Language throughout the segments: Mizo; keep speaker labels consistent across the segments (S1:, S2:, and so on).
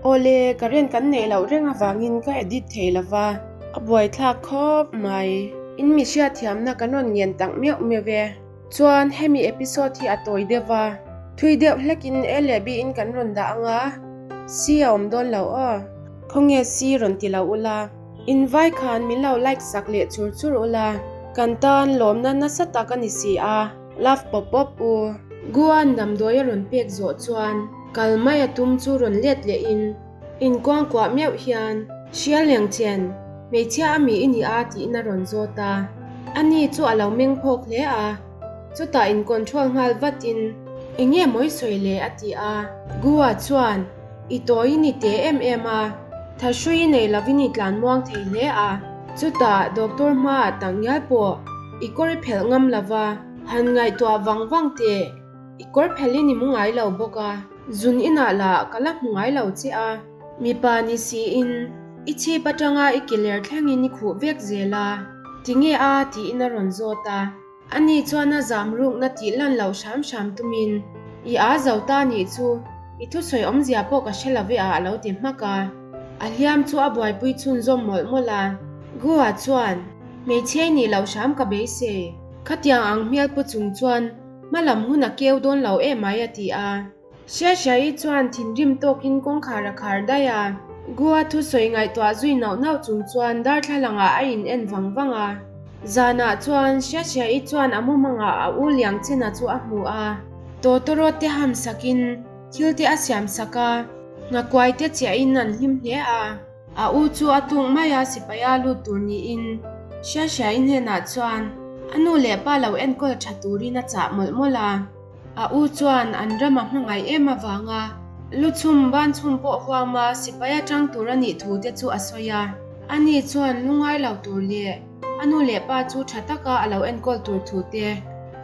S1: Awle, current kan neih loh reng avangin ka edit thei lova, a buaithlak khawp mai. In mi hriatthiamna kan rawn ngen tak meuh meuh e. Chuan hemi episode hi a tawi deuh a, thui deuh hlekin A leh B in kan rawn dah ang a, C a awm dawn lo aw. Khawnge C rawn ti lo ula, in vai khan min lo like sak leh chur chur ula, kan tan lawmna nasa tak a ni si a, love pawp pawp u. Guan damdawi a rawn pek zawh chuan kal mai a tum chu rawn let leh in, Inkuangkuah meuh hian Hrial leng chen, hmeichhia a mi i ni a tiin a rawn zawt a. Ani chu a lo meng phawk hle a, chutah in control nghal vatin Eng nge mawi sawi le a ti a. Gua chuan, I tawi i ni te em em a, thahrui i nei lovin i tlan muang thei hle a. Chutah doctor hmaah tak ngial pawh i kawr i phelh ngam lova, han ngaihtuah vang vang teh, i kawr phelhin i mu ngai lo bawk a. Zun inah lah ka la hmu ngai lo che a. Mipa ni siin i chhip atanga i ke ler thlengin i khuh vek zel a. Tinge a? tiin a rawn zawt a. Ani chuan a zam rukna tih lan loh hram hram tumin, I a zo ta nih chu, i thusawi awmzia pawh ka hre lo ve a a lo ti hmak a. A hliam chu a buaipui chhunzawm mawlh mawlh a. Goa chuan, Hmeichhia i nih loh hram ka beisei. Khatiang ang hmel pu chung chuan Hma lam hun a keu dawn lo em mai a ti a. Hriahriahi chuan thinrim tawkin kawngkhar a khar daih a. Goa thusawi ngaihtuah zui nauh nauh chung chuan darthlalangah a in en vang vang a. Zanah chuan Hriahriahi chuan a mumangah a u Liangchena chu a hmu a. Tawtawrawt te ham sakin thil te a siam sak a, nghakuai te chiahin an hlim hle a. A u chu a tung mai a sipai a lut tur niin Hriahriahi hnenah chuan a nu leh pa lo enkawl tha turin a chah mawlh mawlh a. A u chuan an ram a hmangaih em avanga lu chhum ban chhum pawh huam a sipai a tang tur a nih thu te chu a sawi a. Ani chuan lu ngai lo tur leh a nu leh pa chu tha taka a lo enkawl tur thu te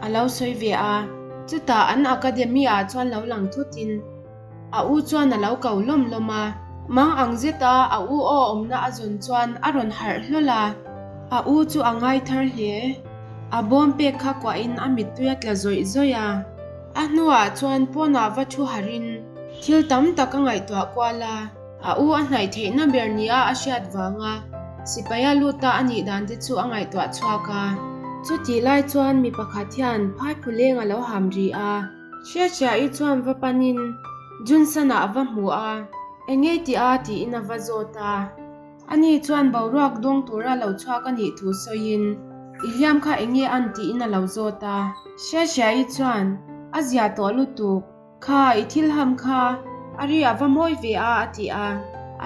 S1: a lo sawi ve a. Chutah an academy ah chuan lo lang thutin A u chuan a lo ko lawm lawm a, mang ang zeta a u aw awmna a zawn chuan a rawn harh hlawl a, a u chu a ngai thar hle. A bawm pek kha kuahin a mittui a tla zawih zawih a, a hnuah chuan pawnah va thu harhin thil tam tak a ngaihtuah kual a, a u a hnaih theihna ber nia a hriat vanga sipaia lut ta a nih dan te chu a ngaihtuah chhuak a. Chutih lai chuan mi pakhat hian phaiphuleng a lo ham ri a. Hriatchhiahi chuan va panin Junson-a a va hmu a, Eng nge tih a? tiin a va zawt a. Ani chuan boruak dawng tura lo chhuak a nih thu sawiin, I hliam kha eng nge an? tiin a lo zawt a. Hriatchhiahi chuan, A zia tawh lutuk, kha i thil ham kha a ri a va mawi ve a a ti a.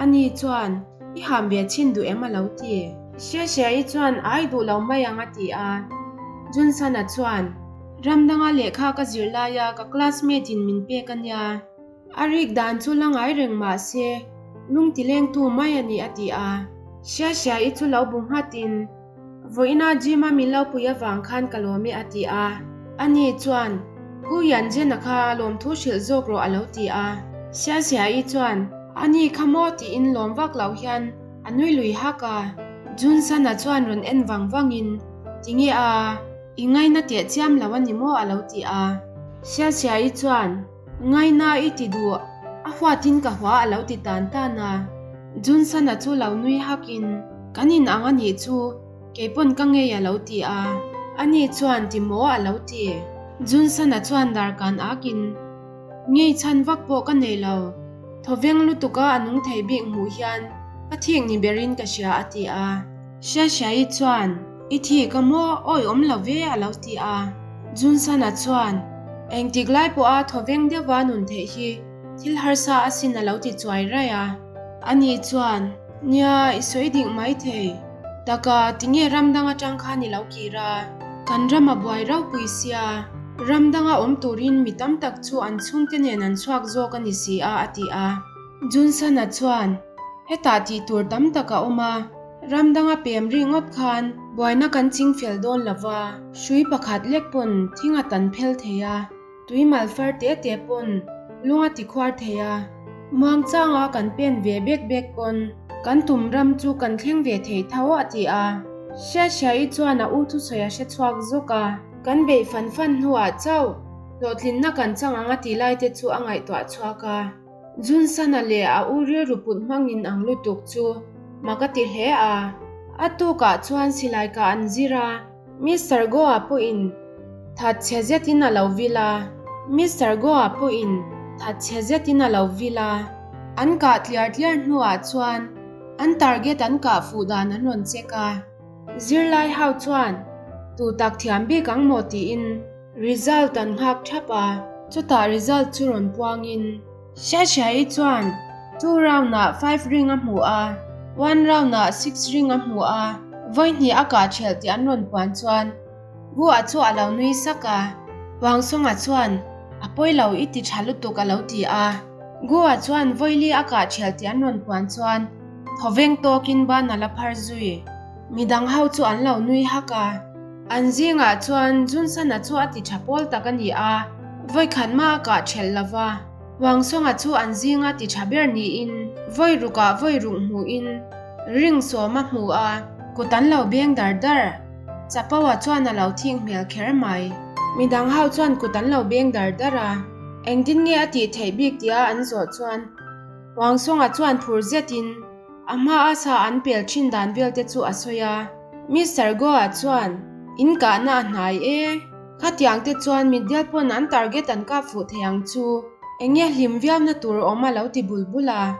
S1: Ani chuan, I ham ve chhin duh em a lo ti. Hriatchhiahi chuan, Ai duh lo mai ang a ti a. Junson-a chuan, Ram danga lehkha ka zir laia ka classmate in min pek a nia. A rik dan chu la ngai reng mah se, lung ti lengtu mai a ni a ti a. Hria hria i chu lo bu nghat in, Vawiina gym a min lo pui avang khan ka lawm e a ti a. Ani chuan, Ku Yanjena kha lawmthu hrilh zawk rawh a lo ti a. Hria hria i chuan, Ani kha maw tiin lawm vak loh hian a nui lui hak a. Junsana chuan rawn en vang vang in, Tinge a? I ngaina teh chiam lo a ni maw a lo ti a. Sialsiai chuan, Ngaina i ti duh, a huatin ka hua a lo ti tan tan a. Junsana chu lo nui hakin, Kan in ang a nih chu, keipawn ka ngei a lo ti a. Ani chuan ti maw a lo ti. Junsana chuan darkan akin, Ngei chhan vak pawh ka nei lo, thawveng lutuka a nung thei bik hmuh hian ka thik ni berin ka hria a ti a. Hriahriahi chuan, I thi ka maw awi awm lo ve a lo ti a. Junsana chuan, Engtik lai pawha thawveng deuha nun theih hi thil harsa asin a lo ti chuai raih a. Ani chuan, Nia, i sawi dik mai thei. Taka, tinge ram dang atang khan i lo kir a? Kan ram a buai ropui sia, ram danga awm turin mi tam tak chu an chhungte nen an chhuak zawk a ni si a, a ti a. Junsana chuan, Hetah tih tur tam tak a awm a. Ram danga pem ri ngawt khan buaina kan ching fel dawn lo va, hrui pakhat lek pawn thing a tan phel thei a, tui mal far te te pawn lung a ti khuar thei a, muangchanga kan pen ve bek bek pawn kan tum ram chu kan thleng ve thei tho a ti a. Hriathriaii chuan a u thusawi a hre chhuak zawk a. Kan beih fan fan hnuah chauh hlawhtlinna kan chang ang a ti lai te chu a ngaihtuah chhuak a. Junsana leh a u rilru put hmangin ang lutuk chu mak a ti hle a. A tukah chuan silai kah an zir a, Mister Goa pawhin thatchhe zetin a lo vil a, Mister Goa pawhin thatchhe zetin a lo vil a. An kah tliar tliar hnuah chuan an target an kah fuh dan an rawn check a. Zirlai ho chuan tu tak thiam bik ang maw tiin result an nghak thap a, chutah result chu rawn puangin Shashaii chuan two round ah five ring a hmu a, one round ah six ring a hmu a, vawihnih a kah thelh tih an rawn puan chuan Gu-a chu a lo nui sak a, Wangsawnga chuan a pawi lo i ti tha lutuk a lo ti a, Gu-a chuan vawili a kah thelh tih an rawn puan chuan Thawveng tawkin ban a la phar zui. Midang ho chu an lo nui hak a. An zingah chuan Junsana chu a ti tha pawl tak a ni a, vawikhat mah a kah thelh lo va. Wangsawnga chu an zinga ti tha ber niin vawi rukah vawi ruk hmuhin ring sawm a hmu a, kut an lo beng dar dar. Chapoa chuan a lo thing hmel kher mai. Midang ho chuan kut an lo beng dar dar a, engtin nge a tih theih bik tia an zawh chuan Wangsawnga chuan phur zetin a hmaa sa an pel thin dan vel te chu a sawi a. Mister Goa chuan, In kahna a hnai e. Khatiang te chuan mitdel pawn an target an kap fuh thei ang chu. Eng nge hlim viauna tur awm a lo ti bul bul a.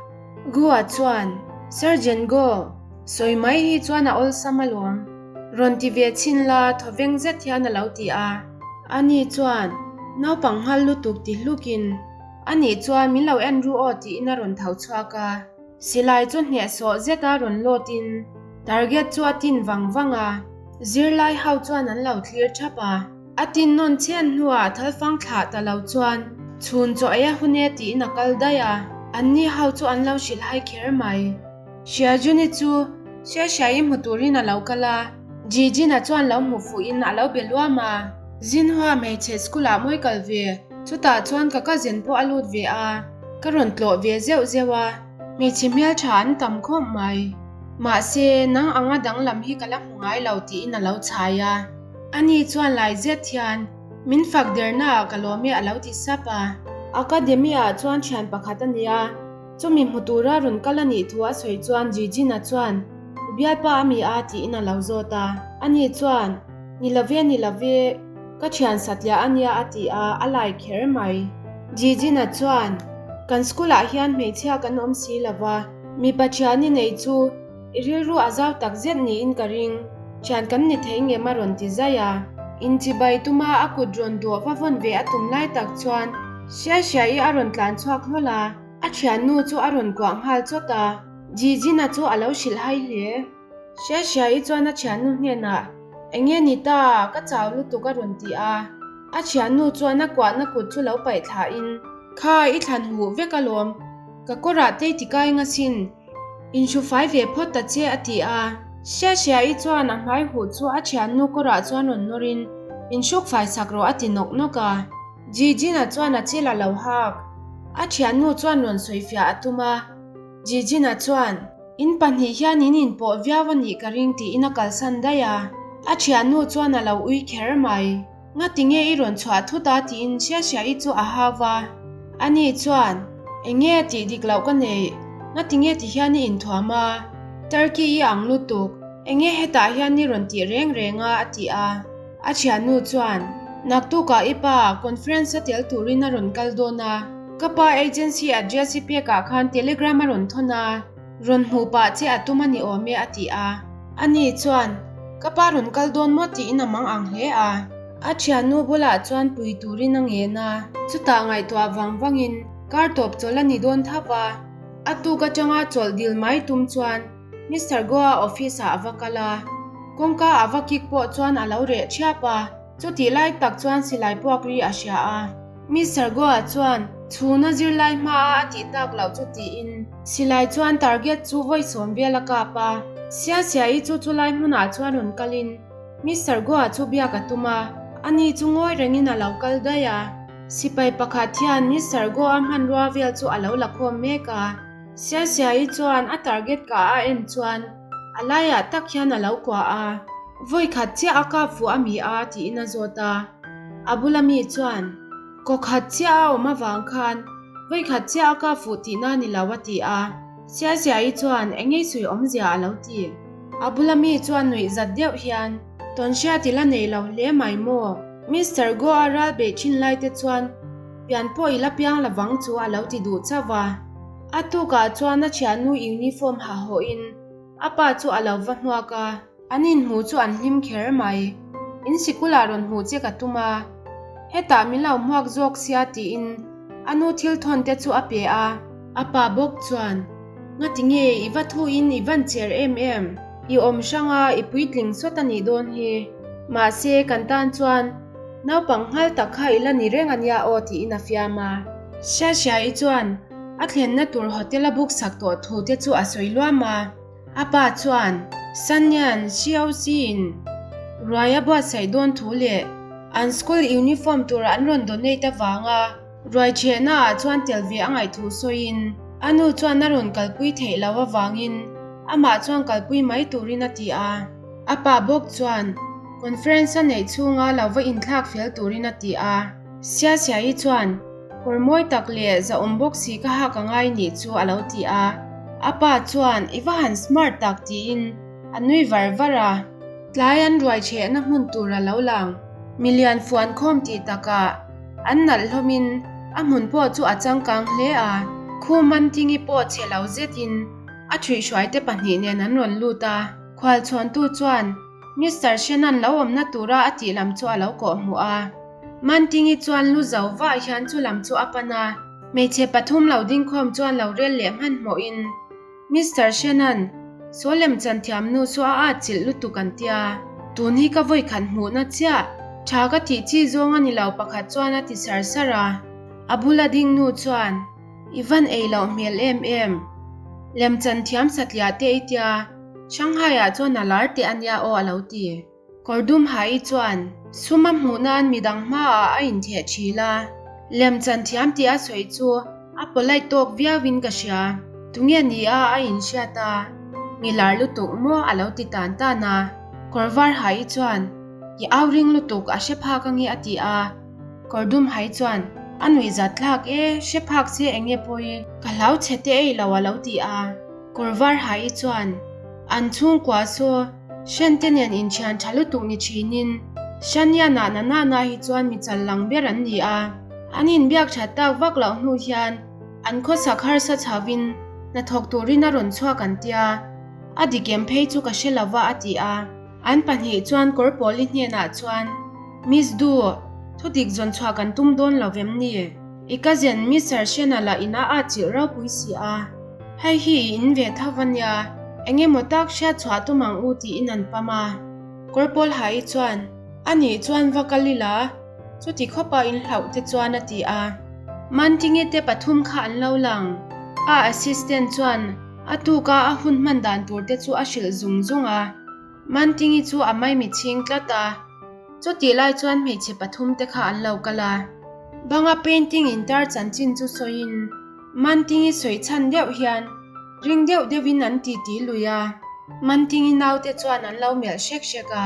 S1: Goa chuan, Sergeant Go, sawi mai hi chuan a awlsam alawm. Rawn ti ve chhin la thawveng zet hian a lo ti a. Ani chuan, Naupang nghal lutuk ti hlukin. A nih chuan min lo en ru aw tiin a rawn tho chhuak a. Silai chu hnehsawh zeta rawn lawtin target chu a tin vang vang a, zirlai ho chuan an lo thlir thap a. A tin nawn chhen hnuah thalfang thlah ta lo chuan chhun chaw ei a hun e tiin a kal daih a, anni ho chu an lo hrilhhai kher mai. Hriajuni chu Hriahriaii hmu turin a lo kal a, Jijina chuan lo hmu fuhin a lo be luam a. Zinhua hmeichhe school ah mawi kal ve, chutah chuan ka cousin pawh a lut ve a, ka rawn tlawh ve zeuh zeuh a, hmeichhe hmeltha an tam khawp mai. Mahse, nang anga danglam hi ka la hmu ngai lo tiin a lo chhai a. Ani chuan lai zet hian, Min fak derna ah ka lawm e a lo ti sap a. Academy ah chuan thian pakhat a nia. Chumi hmu tura rawn kal a nih thu a sawi chuan Jijina chuan, I bialpa a mi a? tiin a lo zawt a. Ani chuan, Ni lo ve, ni lo ve, ka thian satliah a nia a ti a, a lai kher mai. Jijina chuan, Kan school ah hian hmeichhia kan awm si lo va, mipa thian i nei chu i rilru a zau tak zet niin ka ring, thian kan ni thei ngem a rawn ti zai a. Inchibai tuma a kut rawn dawh va vawn ve a tum lai tak chuan Hriai hriai i a rawn tlan chhuak hlawl a. A thiannu chu a rawn kuah nghal chawt a, Jijina chu a lo hrilh hai hle. Hriaihriaii chuan a thiannu hnenah, Eng nge ni ta, ka chau lutuk a rawn ti a. A thiannu chuan a kuahna kut chu lo paih thlahin, Kha, i thlan huh vek alawm, ka kawrah te i ti kai nga sin, inhru fai ve phawt ta che a ti a. Hriaihriaii chuan a hmai huh chu a thiannu kawrah chuan rawn nawrin, Inhruk fai sak rawh a ti nawk nawk a. Jijina chuan a chil a lo hak. A thiannu chuan rawn sawifiah a tum a. Jijina chuan, In pahnih hian in inpawh viau a nih ka ring tiin a kalsan daih a. A thiannu chuan a lo ui kher mai. Ngati nge i rawn chhuah thut a tiin Hriahriahi chu a hau va. Ani chuan, Eng nge tih dik loh ka neih? Ngati nge ti hian i inthuam a? Turkey i ang lutuk. Eng nge hetah hian i rawn tih reng reng a? a ti a. A thiannu chuan, Naktukah i pa conference a tel turin a rawn kal dawn a, ka pa agency address i pekah khan telegram a rawn thawn a, rawn hmuh pah che a tum a ni awm e a ti a. Ani chuan, Ka pa rawn kal dawn maw tiin a mang ang hle a. A thiannu bulah chuan pui turin a ngen a. Chutah ngaihtuah vang vangin kar tawp chawlh a ni dawn tho va, a tuk atanga chawlh dil mai tum chuan Mister Goa office ah a va kal a, kawngka a va kick pawh chuan a lo reh thiap a, chutih lai tak chuan silai puak ri a hria a. Mister Goa chuan chhuna zirlai hma a a tih tak loh chu tiin silai chuan target chu vawi sawm vel a kap a, Sia Sia-i chu chulai hmunah chuan rawn kalin Mister Goa chu biak a tum a, ani chu ngawi rengin a lo kal daih a, sipai pakhat hian Mister Goa hmanrua vel chu a lo la khawm mek a. Siasiai chuan a target kah a en chuan a laiah tak hian a lo kuah a, vawi khat chiah a kap fuh a mi a tiin a zawt a. A bula mi chuan, Kaw khat chiah a awm avang khan Vawikhat chiah a kap fuh tihna a ni lo a ti a. Siasiaii chuan eng ngei sawi awmzia a lo ti. A bula mi chuan nuih zat deuh hian tawnhriat i la nei lo hle mai maw? Mister Goa ral beih thin lai te chuan pian pawh i la piang lovang chu a lo ti duh chauh a. A tukah chuan a thiannu uniform ha hawhin a pa chu a lo va hmuak a. An inhmuh chu an hlim kher mai. In sikulah rawn hmuh che ka tum a, hetah min lo hmuak zawk sia tiin a nu thil thawn te chu a pe a. A pa bawk chuan, Ngati nge i va thuin i van cher em em? I awm hrang a, i puitling sawt a nih dawn hi. Mahse, kan tan chuan naupang nghal tak kha i la ni reng a nia aw tiin a fiam a. Hriahriaii chuan a thlenna tur hotel a book sak tawh thu te chu a sawi luam a. A pa chuan Sanyan COC-in ruai a buatsaih dawn thu leh an school uniform tur an rawn donate avanga ruai chhehna ah chuan tel ve a ngaih thu sawiin a nu chuan a rawn kalpui theih loh avangin amah chuan kalpui mai turin a ti a. A pa bawk chuan conference a neih chhunga lo va inthlak fel turin a ti a. Siasiaii chuan Kawr mawi tak leh zahawm bawk si ka hak a ngai nih chu a lo ti a. A pa chuan i va han smart tak tiin a nui var var a. Tlai an ruai chhehna hmun tur a lo lang. Milian fuan khawm tih takah an nalh hlawmin a hmun pawh chu a changkang hle a. Khum an tingi pawh chhe lo zetin a thuihhruaite pahnih nen an rawn lut a. Khualchhawntu chuan Mister Shen-a'n lo awmna tura a tih lam chu a lo kawhhmuh a. Mantingi chuan lu zo vah hian chu lam chu a pan a, hmeichhe pathum lo dingkhawm chuan lo rel leh hmanhmawhin Mister Shen-a'n saw lemchan thiamnu chu a at chilh lutuk an tia, tun hi ka vawikhat hmuhna chiah, tha ka tih chi zawng a ni lo pakhat chuan a ti sar sar a, a bula dingnu chuan I van ei loh hmel em em, lemchan thiam satliah te i tia, Shanghai-ah chuan a lar teh a nia aw a lo ti. Kawrdum Hai chuan sum a hmuh nan midang hmaah a intheh thil a, lemchan thiam tih a sawi chu a polite tawk viauin ka hria. Tunge ni a a inhriat a, ngilar lutuk maw a lo ti tan tan a. Kawrvar Hai chuan i au ring lutuk a hre phak ange a ti a. Kawrdum Hai chuan a nuihzat thlak e, hre phak se enge pawi, ka hlau chhe te ei lo a lo ti a. Kawrvar Hai chuan an chhungkua saw Hrente nen inthian tha lutuk ni thinin Shania-na Nanana hi chuan mi chal lang ber an ni a. An inbiak that tak vak loh hnu hian an khawsak harsa chauhin hnathawk turin a rawn chhuak an tia, a dikem phei chu ka hre lova a ti a. An pahnih chuan Kawrpawli hnenah chuan, Miss Du, thudik zawn chhuah kan tum dawn lo vem ni? I cousin Mister Shena lah ina a chilh ropui si a. Hei hi i in ve tho va nia, eng emaw tak hriat chhuah tum ang u tiin an pam a. Kawrpawl Hai chuan, A nih chuan va kal ila, chuti khawpa in hlauh te chuan a ti a. Mantingi te pathum kha an lo lang. A assistant chuan a tuka a hun hman dan tur te chu a hrilh zung zung a. Mantingi chu a maimi chhing tlat a. Chutih lai chuan hmeichhe pathum te kha an lo kal a. Banga painting intar chanchin chu sawiin Mantingi sawi chhan deuh hian ring deuh deuhin an titi lui a. Mantingi naute chuan an lo melh hrek hrek a.